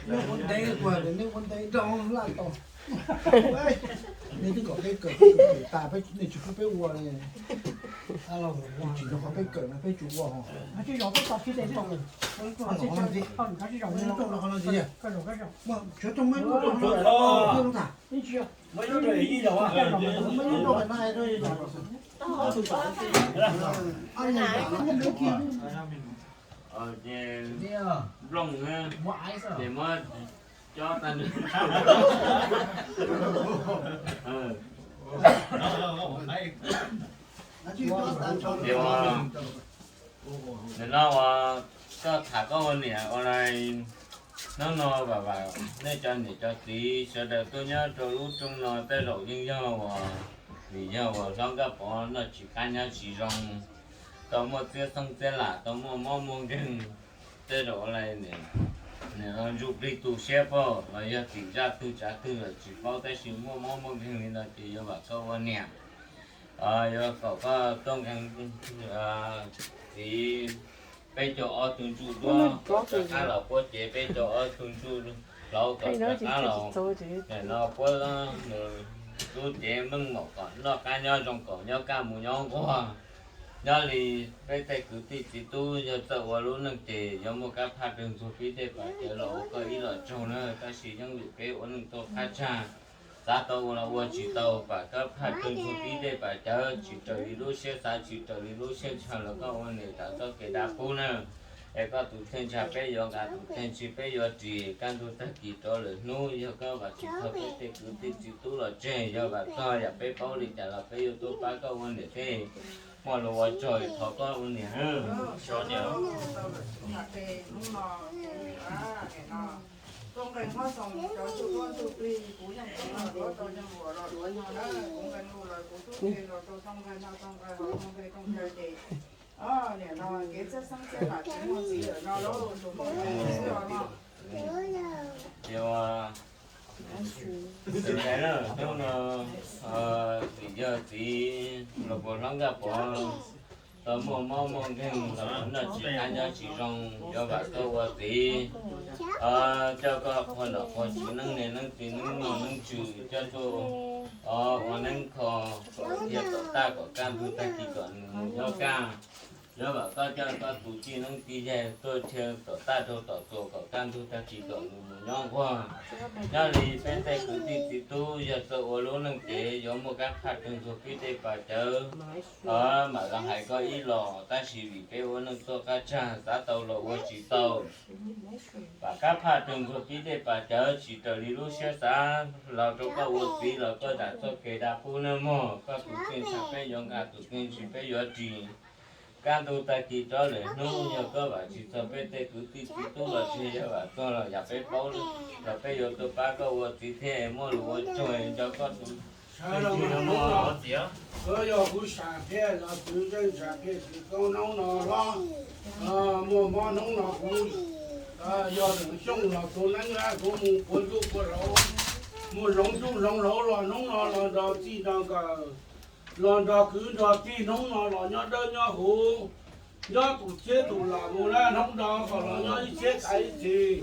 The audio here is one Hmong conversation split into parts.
Neb ua ntev ua ntev rau laj tau. Nej twb kom peb kawm, peb kawm tas, nej tsis pub peb ua li. Tsis nrog qhov peb kawm no peb tsis ua. Qhov no ntxiv, qhov no ntxiv, sawv rooj muab ib lub rau qhov no ntxiv. Muab ib lub rau qhov no. Ces nplooj ces muab cob tag nrho. Ces ua, nim no uas koj tham koj ua niam ua li, hnub no vam vam nej cov niam cov txiv sawv daws tuaj nyob rau lub rooj no tej zaum yeej yog uas, vim yog uas hlob Nkaj Pov noj tsis qab nyob tsis zoo, tau muaj txiab xoob txiab lam, tau muaj mob muaj nkeeg, tej zaum ua li nim no ntsuj plig tu siab pog los yog tim zaj twg tsav twg los tsis paub, tab sis muaj mob muaj nkeeg li no ces yuav vam koj ua niam, yuav kom koj tuaj nkeeg txiv peb caug ob tug ntsuj duab kom rov qab los puab cev peb caug ob tug ntsuj hlauv kom rov qab los, nim no puab mus rub cev meej mom kom noj qab nyob zoo kom nyob kaj mus nyob nquag. Nyob li peb tej kwv tij txiv tub yog txawj ua lub neej ces yuav muaj kab phaj rwg ntxuag pib dej pas cawv los ua koj ib los tsaug na, tab sis yeej vim peb ua neej tuaj qab tsag, xav tau ua los ua tsis tau, pam kab phaj rwg ntxuag pib dej pas cawv tsis raws li lub siab xav tsis raws li lub siab ntshaw los koj ua niam tas txoj kev dab pub na. Es koj tus txheej ntsha peb yuav nqa, tus txheej ntshis peb yuav ris, kaj ntug tag kis rov lwm hnub yog koj vam tsis txog peb tej kwv tij txiv tub los tseg, yog vam txog yam peb paub li cas los peb yuav tuaj pab koj ua niam thiab. Muaj lus ua tsaug, thov koj ua niam. Tuaj nqe nqhob xoos cov tsuj duab ntsuj plig, kuv yeej tsis noj duav tau yeej luam los duav nyog na, kuv nqe nqus lawm kuv tub nqe los rau txoj nqe no txoj nqe hauv txoj nqe rooj chaw ces, niam no kev txhab xeeb txhab lam tsis muaj ntxiv lawm no lauj, tsuas muaj xwb os no. Ces ua, hnub no, vim yog txiv los puas hlob Nkaj Pov tau muaj mob muaj nkeeg los noj tsis qab nyob tsis zoo, yuav vam koj ua txiv, coj koj qhua nom qhua tswv neej niam neej txiv neej noj neej tswv coj tuaj ua neeb kho kom dhia tom taj kom kaj ntug tag kis kom nws mus nyob kaj. Yuav vam koj coj koj tus tij neeb tij yaig tuaj dhia tom taj rau tom txuas kom kaj ntug tag kis kom nws mus nyob nquag. Nyob li peb tej kwv tij txiv tub yog txawj ua lub neej ces yuav muaj kab phaj rwg ntxuag pib dej pas cawv, mam los hais koj ib los, tab sis vim peb ua neej tuaj qab tsag xav tau los ua tsis tau. Pam kab phaj rwg ntxuag pib dej pas cawv tsis raws li lub siab xav los rau koj ua txiv los koj zam txoj kev dab pub nawb mog, koj tus txheej ntsha peb yuav nqa, tus txheej ntshis peb yuav ris. Kaj ntug tag kis rov lwm hnub yog koj vam tsis txog peb tej kwv tij txiv tub los tseg, yog vam txog los yam peb paub los peb yuav tuaj pab koj ua txiv thiab. Muaj lus ua tsaug, nco koj tus txheej ntshis no mog. Koj yog kuv sam thiaj los txwv zeej sam thiaj tsis tau hnub no hlob, muaj mob hnub no kuv yog Xyooj los kuv neeb kuv mus puav ntuj puav lauv, mus zoov ntuj zoov lauv los hnub no los nrog txij nrog nkawm, los nrog kwv nrog tij hnub no los nyob dawb nyob huv, nyob tus txhiab tus lam mus na hnub no kom los nyob ib txhiab xav ib txhis,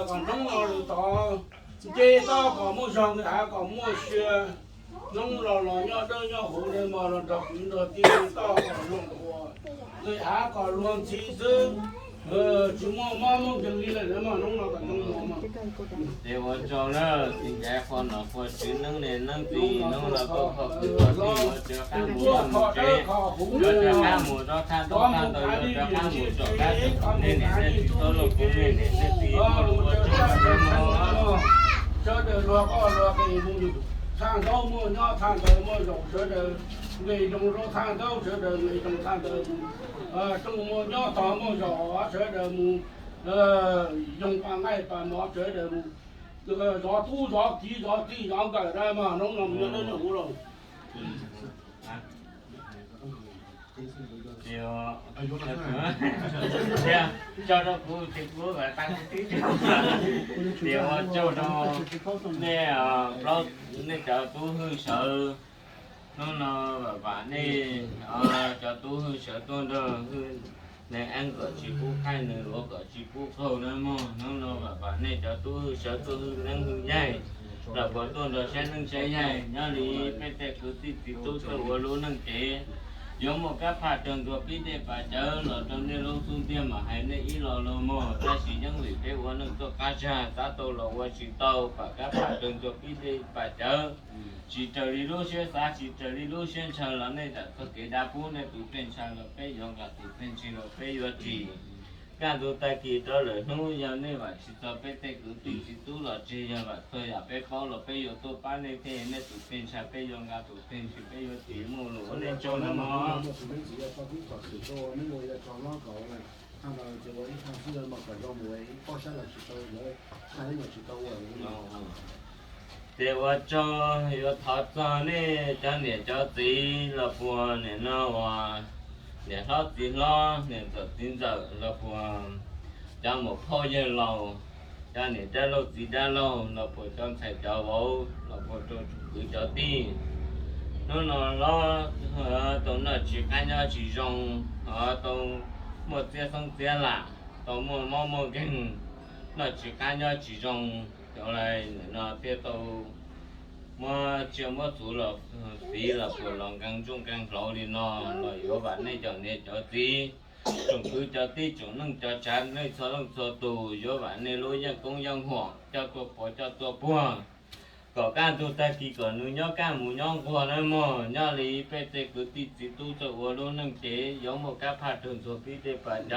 kom hnub no lwm tod nce toj kom muaj zog, nqis hav kom muaj sia, hnub no los nyob dawb nyob huv li mog, los nrog kwv nrog tij toj kom luag nquag, nqis hav kom luag ntxhi xwb. Tsis muaj mob muaj nkeeg li lawm no mas hnub no kom zoo no mas. Ces ua tsaug na, txiv ncav qhua nom qhua tswv neeb niam neeb txiv, hnub no tuaj kho kwv kho tij yuav rov qab mus vaj mus tsev, yuav rov qab mus rau thaj teb thaj chaw, yuav rov qab mus tsom kab tsom qhov nej niam nej txiv txhob luag kuv nej niam nej txiv ua lus ua tsaug. Sawv daws luag koj luag tes mus, thaj ntaub muaj nyob thaj ntawd muaj zaum, sawv daws nqis zoo rau thaj ntaub, sawv daws nqis zoo thaj ntawd mus. Rooj muaj nyob tog muaj zaum, sawv daws mus. Yoog pas nqaij pas mov, sawv daws mus. Zov tub zov kiv zov txij zov nkawm na mas hnub no mus nyob dab nyob huv los. Tso rau kuv ces kuv ua tag kuv tib, ces ua tsaug rau nej plaub, nej cov tub hwj sawv. Hnub no vam vam nej cov tub hwj sawv tuaj nrog hwj, nej eeb kom tsis pub qaij, nws luav kom tsis pub qaug na mog. Hnub no vam vam nej cov tub hwj sawv tuaj hwj neeb hwj yaig, los puas tuaj nrog saib neej saib yaig. Nyob li peb tej kwv tij txiv tub tuaj ua lub neej ces yuav muaj kab phaj raug ntxuag pib dej pas cawv los rau nej lub xub ntiag mam hais nej ib lo lus mog. Tab sis yeej vim peb ua neej tuaj qab zag, tab tau los ua tsis tau, pam kab phaj raug ntxuag pib dej pas cawv. Tsis raws li lub siab xav, tsis raws li lub siab ntshaw los nej zam txog kev dav pub nej tus pej ntsha los peb yuav nqa, tus pej ntsis los peb yuav ris. Kaj ntug tag kis rau lawm hnub yog nej vam tsis txog peb tej kwv tij txiv tub los tseg, yog vam txog yam peb paub los peb yuav tuaj pab nej thiaj, nej tus pej ntsha peb yuav nqa, tus pej ntsis peb yuav ris. Muaj lus ua nej tsaug no mog. Ces ua tsaug yuav thov txog nej cov niam cov txiv los puas nim no uas niam hlob txiv hlob, niam ntxawm txiv ntxawm los puas cov muam phauj yawg laus, cov niam dab laug txiv dab laug los puas cov ntxhais cov vauv los puas rau kwv cov tij. Hnub no los tau noj tsis qab nyob tsis zoo, tau muaj txiab xeeb txiab lam, tau muaj mob muaj nkeeg, noj tsis qab nyob tsis zoo, cov lawv no thiaj tau muab tsiaj muab txhuv los fiv los puas los nkees ntsuj nkees hlauv li no. Los yuav vam nej cov niam cov txiv, tsoom kwv cov tij, tsoom neej cov tsav, nej txhua leej txhua tus, yuav vam nej lub yeej koob yeej huam coj tuaj puav coj tuaj puag, kom kaj ntug tag kis kom nws nyob kaj mus nyob nquag nawb mog. Nyob li peb tej kwv tij txiv tub txawj ua lub neej ces yuav muaj kab phaj raug ntxuag pib dej pas cawv.